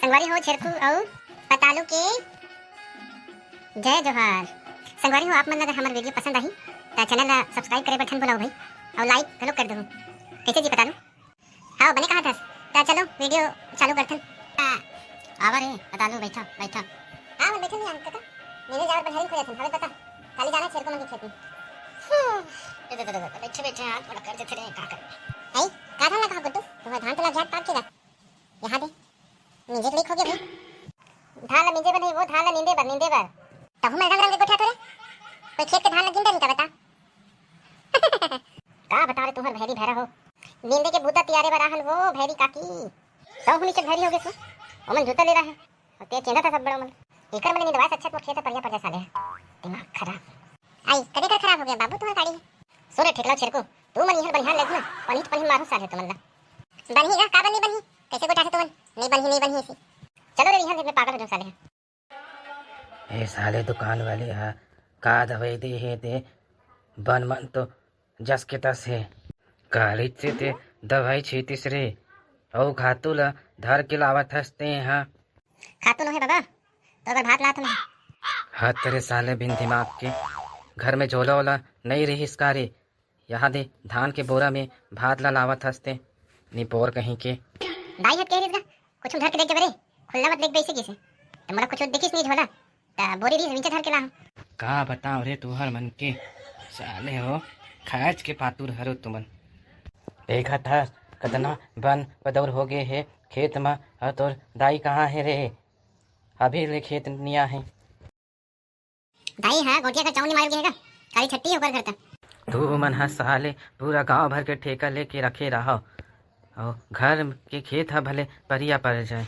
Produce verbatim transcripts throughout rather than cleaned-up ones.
संगवारी हो, छेरकू अउ पतालू के जय जोहार। संगवारी हो, आप मन ला अगर हमर video पसंद आही, त channel ला subscribe करे बर झन भुलाओ भाई, अउ like घलो कर दहू। कैसे जी पतालू? हाँ, बने कहा था। त चलो, video चालू करथन। आवा रे पतालू, बैठा, बैठा। हाँ, मैं बैठन नहीं, अंकल का। मेरे जावर बनिहारी खो जाथन, हमें पता। काली जाना छेरकू मन के खेत में। हम्म। दे, दे, दे, दे, बैठे, बैठे हाथ बड़ा कर देथे रे, का कर। आई, का धान लगा गुड्डू? तुम्हारा धान तो लग जात पाक के गा। यहाँ दे। नींदे के लेख हो गया भाई। धान ला नींदे बर नहीं, वो धान ला नींदे बर, नींदे बर। तहु मैं रंग रंग के गोठिया थोरे। कोई खेत के धान ला गिन डरही का बता? का बता रे तुम्हर भैरी भैरा हो। नींदे के बूता तियारे बर आहन वो भैरी काकी। तहु नीचे भैरी हो गए सो। ओमन जूता ले रहा है। अउ ते चेंदा था सब बड़ा मन। एकर मन निंदवाए से अच्छा तो खेत परिया पर जा साले। दिमाग खराब। आई, कदे कर खराब हो गया बाबू तुम्हारा गाड़ी? सुन रे ठेकला छेरकू, तू मन इहर बनिहार लेगू ना, पनही त पनही मारू साले तुमन ला। बनही गा, का बनी बनही? कैसे गोठा से तुमन? नहीं बनही, नहीं बनही ऐसी। चलो रे इहर से, मैं पागल हो जाऊँ साले। ए साले दुकान वाले हा, का दवाई दे हे ते? बन मन तो जस के तस हे। कालीच से ते दवाई छीतिस रे, अउ खातू ला धर के लावत हस ते हा। खातू नोहे बाबा, तो अगर भात लात हूँ। हत तेरे साले बिन दिमाग के, घर में झोला ओला नहीं रहिस का रे? यहाँ दे धान के बोरा में भात ला लावत हस ते, निपोर कहीं के। दाई हत कह रहिस गा, कुछ धर के देख जबरे, खुल्ला मत देख बैसे गिसे। त मोला कुछ देखिस नहीं झोला, त बोरी रहिस नीचे धर के लाहूँ। का बताओ रे तुहर मन के, साले हो, खाच के पातुर हरो तुमन। देखत हस कतना बन बदौर हो गे हे खेत म, अउ तोर दाई कहाँ हे रे? अभी ले खेत निया हे। दाई हा गोठिया का चाउनी मार गे हे गा, काली छट्टी हे ओकर घर त। तू मन ह साले पूरा गांव भर के ठेका लेके रखे रहो, अउ घर के खेत ह भले परिया पर जाए।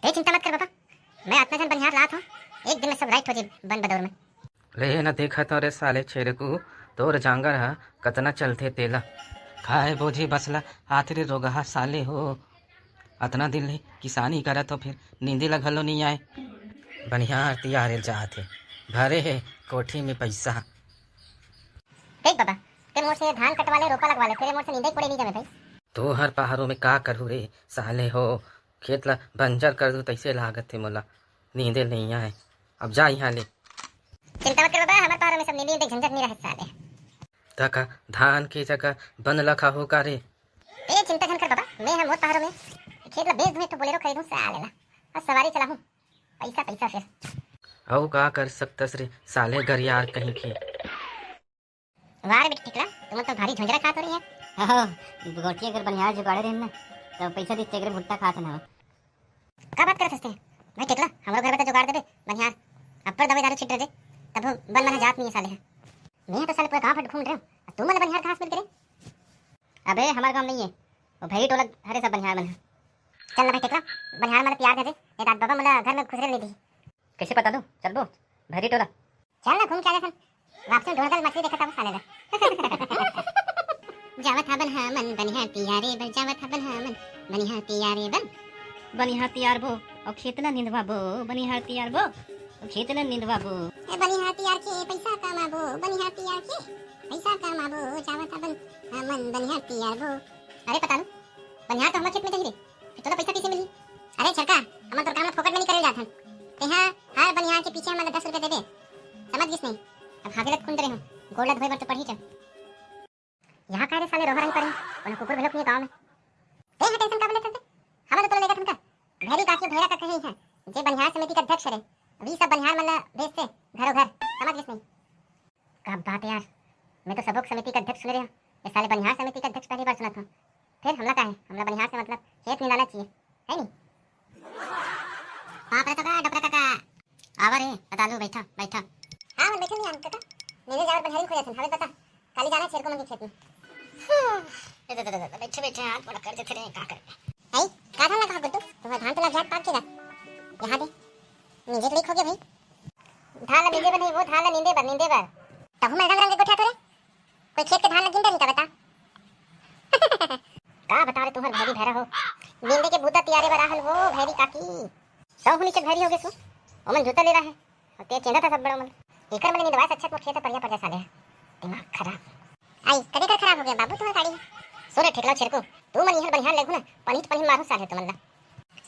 ते चिंता मत कर बाबा, मैं अतना झन बनिहार लात हूँ, एक दिन में सब right हो जाए बन बदौर में। ले न देखत हव रे साले छेरकू, तोर जांगर ह कतना चलथे तेला। खाए बोझे बसला आथे रे रोगहा साले हो। अतना दिन ले किसानी करत हो, फिर नींदे ला घलो नहीं आए। बनिहार तियारे जात हे, भरे हे कोठी में पैसा। देख बाबा, ते मोर से धान कटवा ले, रोपा लगवा ले, तेरे मोर से नींदे कोड़े नहीं जमे भाई। तोहर पहाड़ों में का करहू रे साले हो, खेत ला बंजर कर दू तैसे लागत हे मोला, नींदे नहीं आए। अब जा यहाँ ले। चिंता मत कर बाबा, हमारे पहाड़ों में सब नींदे नींदे झंझट नहीं रहे साले। तका धान के जगह बन ला खाहू का रे? ए चिंता झन कर बाबा, मैं हम मोर पहाड़ों में खेत ला बेच दूँ तो बोलेरो खरीदूँ साले ला, और सवारी चलाहूँ, पैसा पैसा फिर। अउ का कर सकतस रे साले गरियार कहीं के। वाह रे बेटी टिकला, तुमन तो भारी झुंझरा खात हो रही है। हो, गोठिया कर बनिहार जुगाड़े रहिन ना, तो पैसा दिस तेकरे भुट्टा खात ना हो। का बात करत हस ते? भाई टिकला, हमरो घर में तो जुगाड़ देबे बनिहार। अब्बड़ दवाई दारू छिट रहे, तब बन मन जात नहीं है साले है। मैं तो साले पूरा गांव भर घूम रहे हूँ, तुम मन बनिहार कहाँ से मिल गे रे? अबे हमार गांव नहीं है, वो भैरी टोला हरे सब बनिहार मन है। चल ना भाई टिकला, बनिहार मन तियार दे दे, ये रात बाबा मन घर में घुसरे नहीं दी। कैसे पता लूँ? चलबो भैरी टोला। चल ना घूम के आ जाथन। वापसी में ढोलकल मछली देखत आबो साले ला। जावत हबन हमन बनिहार तियारे बर, जावत हबन हमन बनिहार तियारे बर। बनिहार तियार बो, अउ खेत ला निंदवाबो, बनिहार तियार बो, अउ खेत ला निंदवाबो। ए बनिहार तियार के पैसा कमाबो, बनिहार तियार के पैसा कमाबो, जावत हबन हमन बनिहार तियार बो। अरे पतालू, बनिहार तो हमर खेत में जाही रे, फिर तोला पैसा कैसे मिलही? अरे छेरका, हमन तोर काम ला फोकट में नहीं करे जाथन। तेहा हर बनिहार के पीछे हमन ला दस रुपया देबे, समझ गिस नहीं? अब हागे ला कुंद रहे हूँ, गोड़ ला धोए बर तो पड़ही च। यहाँ का रे साले रोहा रही पड़े, कोनो कुकुर घलोक नहीं गाँव में। ते हा tension काबर लेथस? हमन तो तोला लेगत हन का? भैरी काकी भेड़ा का कहे है, जे बनिहार समिति का अध्यक्ष हरे, अभी सब बनिहार मन ला भेजथे घरों घर, समझ गिस नहीं? का बात है यार, मैं तो सबक समिति का अध्यक्ष सुने रहे हूँ, ये साले बनिहार समिति का अध्यक्ष पहली बार सुनत हूँ। फिर हमला का है, हमला बनिहार से मतलब खेत निंदाना चाहिए, है नी? बाप रे तो का डोकरा काका। आवा रे पतालू, बैठा बैठा। हाँ मैं बैठे नहीं आन काका, मेरे जावर बनिहारी खो जाते हवे पता, काली जाना छेरको मन के खेत में। हम्म, दे, दे, दे, दे, बैठे बैठे हाथ बड़ा कर देते रहे, का कर। आई, का धान लगा गुड्डू? तुम्हारा धान तो लग जात पाक के गा। यहाँ दे, नीचे क्लिक हो गया भाई। धान ला नींदे बर नहीं, वो धान ला नींदे बर, नींदे बर। तहु मैं रंग रंग के गोठिया थोरे। कोई खेत के धान ला गिन डरही का बता? का बता रे तुम्हर भैरी भैरा हो। नींदे के बूता तियारे बर आहन वो भैरी काकी। सौ हुनी चक भैरी हो गे सु। ओमन जूता ले रहा है। अउ ते चेंदा था सब बड़ा मन। एकर मन निंदवाए से अच्छा तो खेत परिया पर जा साले। दिमाग खराब। आई, कदे कर खराब हो गया बाबू तुम्हर गाड़ी? सुन रे ठेकला छेरको, तू मन इहर बनिहार लेगू ना, पनही त पनही मारू साले तुमन ला।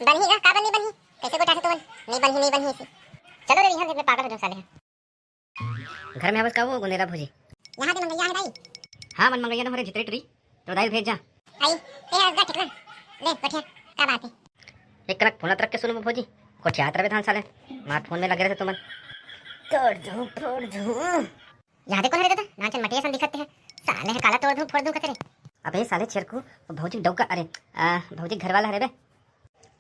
बनही गा, का बनी बनही? कैसे गोठाथे तुमन? नहीं बनही, नहीं बनही ऐसे। चलो रे, रिहा दे, मैं पागल हो जाऊँ साले। घर में हवस का वो गुंदेला भौजी? यहाँ दे मंगैया है दाई। हाँ, मन मंगैया न हो रे, झितरी टुरी। तो दाई भेज जा। आई, ते हवस गा ठेकला। ले, गोठिया, का बात है? एक कनक फोन रख के सुनबो भौजी। गोठियात रहे धान साले। मार फोन में लगे रहते तुमन। तोड़ दूँ, फोड़ दूँ। यहाँ दे कौन हरे दादा? नाचन मटिया सन दिखत हे। साले हे काला तोड़ दूँ, फोड़ दूँ कथे रे। अबे साले छेरकू, वो भौजी डौका, अरे, आ, भौजी घर वाला हरे बे।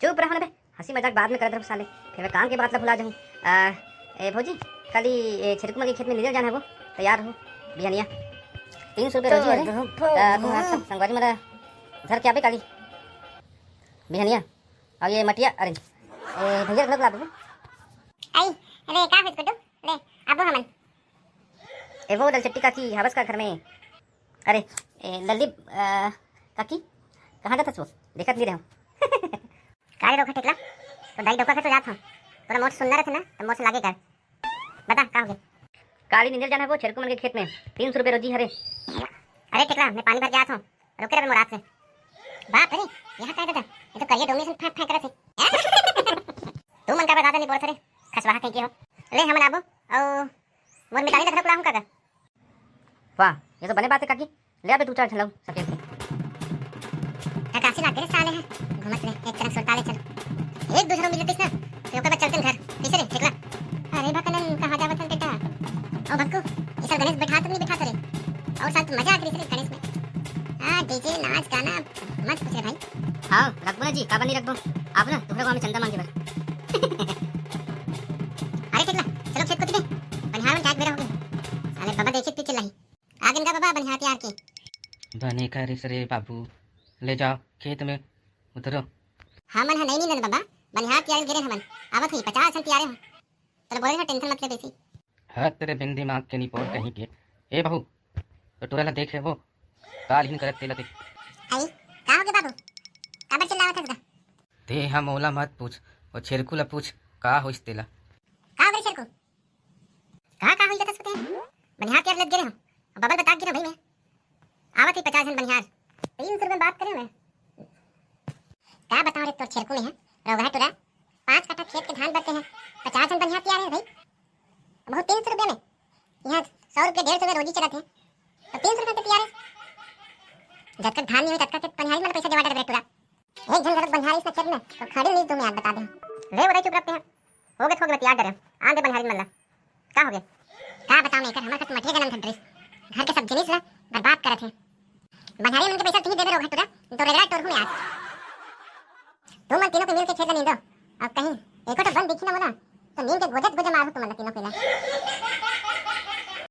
चुप रहो ना बे, हंसी मजाक बाद में करत रहो साले, फिर मैं काम के बात ला भुला जाऊँ। आ, ए भौजी, काली ए छेरकू मन के खेत में निंदे जाना है वो, तैयार हो, बिहनिया। तीन सौ रुपये रोजी हरे। तो तुम्हारा सब संगवारी मन घर के आबे काली बिहनिया। और ये मटिया, अरे, ए भैया घर बुला दो। आई, अरे का होइस गुड्डू? ले, आबो हमन। ए वो दलचट्टी काकी, हवस का घर में? अरे, ए, लल्ली, आ, काकी, कहाँ जाथस वो? देखत नहीं रहे। का रे रोगहा टेकला? तो दाई डौका के तो जात हूँ। तोरा मोर से सुनना रहते ना, तो मोर से लागे कर। बता, का हो गया? काली निंदे जाना है वो छेरकू मन के खेत में। तीन सौ रुपये रोजी हरे। अरे टेकला, मैं पानी भर के आत हूँ। रुके रहे मोर हाथ से। बाप रे, यहाँ का है दादा? ये तो करिया डोंगरी से फेंक फेंक रहे थे। तू मन का बता नहीं बोलत रे, खसवाहा कहीं के हो। ले हमन आबो, और मोर मितानी तक रुक लाहूँ का? वाह, ये तो बने बात है काकी। ले अबे दू चार झन ला सकेत से। का काशी लाग रे साले हे। घुमत ले, एक तरफ सुरता ले चल। एक दू झन मिलतिस ना, तो ओकर बाद चलते घर। कैसे रे, ठेकला? अरे भकनन, कहाँ जावत हन बेटा? ओ भक्कू, ये साल गणेश बैठा तो नहीं बैठा रे? और साल तो मजा आ गई रे गणेश में। हाँ, डीजे, नाच, गाना, मत पूछ रे भाई। हाँ, रखबो ना जी, काबर नहीं रखबो? आप ना, तुम्हारे गाँव में चंदा मांगे बर। अरे ठेकला, चलो खेत कोती दे। बनिहार मन जाए के बेरा हो गए। साले बाबा देखे पीछे लाही। आ गेन गा बाबा बनिहार तियार के। बने करिस रे बाबू, ले जाओ खेत में उतरो। हमन ह नई निंदन बाबा, बनिहार तियार गिरे हमन। आवत ही पचास झन तियारे हो। तोला बोले ना टेंशन मत ले बेसी। हत तेरे बिन दिमाग के निपोर कहीं के। ए बहू, तो टोरा ला देखे वो, काल हिन करत तेला के। आई, का हो गया बाबू? काबर चिल्लावत हस गा? ते हम ओला मत पूछ, वो छेरकू ला पूछ, का होइस तेला। का हो गया छेरकू? का, का होई जाथस बते? बनिहार तियार लग गे रहे हो। बबल बता गे रहे भाई मैं। आवत ही पचास झन बनिहार। तीन सौ रुपये बात करे मैं। का बताऊं रे तोर छेरकू में है, रोगहा टुरा। पाँच कट्ठा खेत के धान बरते हैं, पचास झन बनिहार तियार है भाई। बहुत तीन सौ रुपये में। यहाँ सौ रुपये डेढ़ सौ में रोजी चलत है। तो तीन सौ रुपये के तियार है। जतका धान नहीं हो ततका के बनिहारी मन पैसा देवा डर टुरा। एक झन घरत बनिहारी इसने खेत में, तो खड़ी नहीं तुम्हें आज बता दे। ले वो चुप रखते हैं। हो गए, हो गए, बतिया डरे। आन दे बनिहारी मन ला। का हो गए? का बताओ नहीं कर, हमारे साथ मटिया जन्म था ड्रेस। घर के सब जिनिस ला बर्बाद करत है। बनिहारी मन के पैसा तुही देबे रोगहा टुरा, तो रेगड़ा टोर हूँ मैं आज। तुम मन तीनों के मिल के खेत ला नींदो। अब कहीं एको तो बन दिखी ना मोला, तो नींद के गोजत गोजा मारू तुम मन तीनों के ला।